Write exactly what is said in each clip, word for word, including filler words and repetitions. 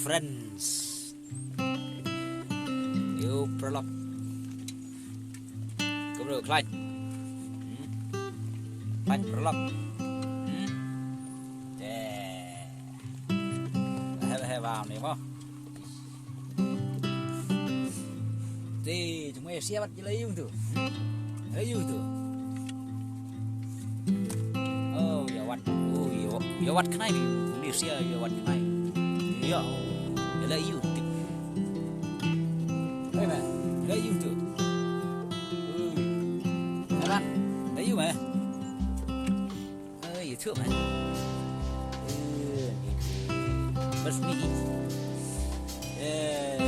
Friends. Ïa u paralok. Kumno, khlaiñ? Hmm? Khlaiñ paralok. Hmm? Te. He, he, bam ni mo. Te, jong me sia wat jela yung tu. Hmm? Jela yung tu. Oh, ïa wat. Oh, ïa wat. Ïa wat khnai ni. Ni sia ïa wat khnai. Ïa. Ïa la ïu tip. Hey man, la ïu tu. Hmm. Ïa wat. La ïu me. Hey, ïa tu me. Eh, ni. Bas ni. Eh.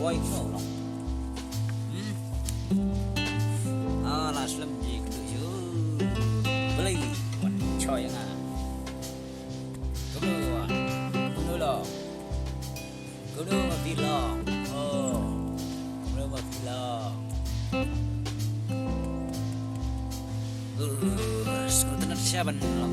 Boy no no. Hmm. Ah, la slem ji kudu ju. Beli wan choi nga. Kudu, kudu lo. Kudu ma phi lo. Oh. Kudu ma phi lo. Uh, skutu na siaban lo.